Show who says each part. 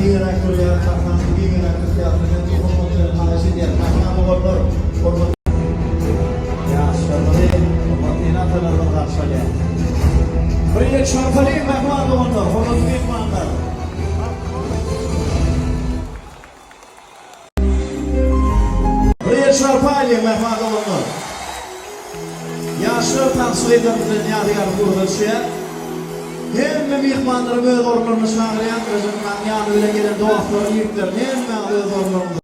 Speaker 1: Giňeräk durýar, sahnany giňeräk tutýarlar. Men bu hormat bilen haýyş edýän, mähriban doganlar, hormatly ýaşlarymyzy hormatly ene-atalarymyz garşy alýar. Bir el çarpalyň, mähriban doganlar, hormatly myhmanlar! Bir el çarpaýlyň, mähriban doganlar! Ýaşlar tansy gyzlar bilen ýadygär surata düşýär. Hemme myhmanlaram öz orunlaryna çagyrýan, Rejep kanyň ýany bilen gelen dostlary, ýigitler, hemmäňiz öz orunlaryňyza.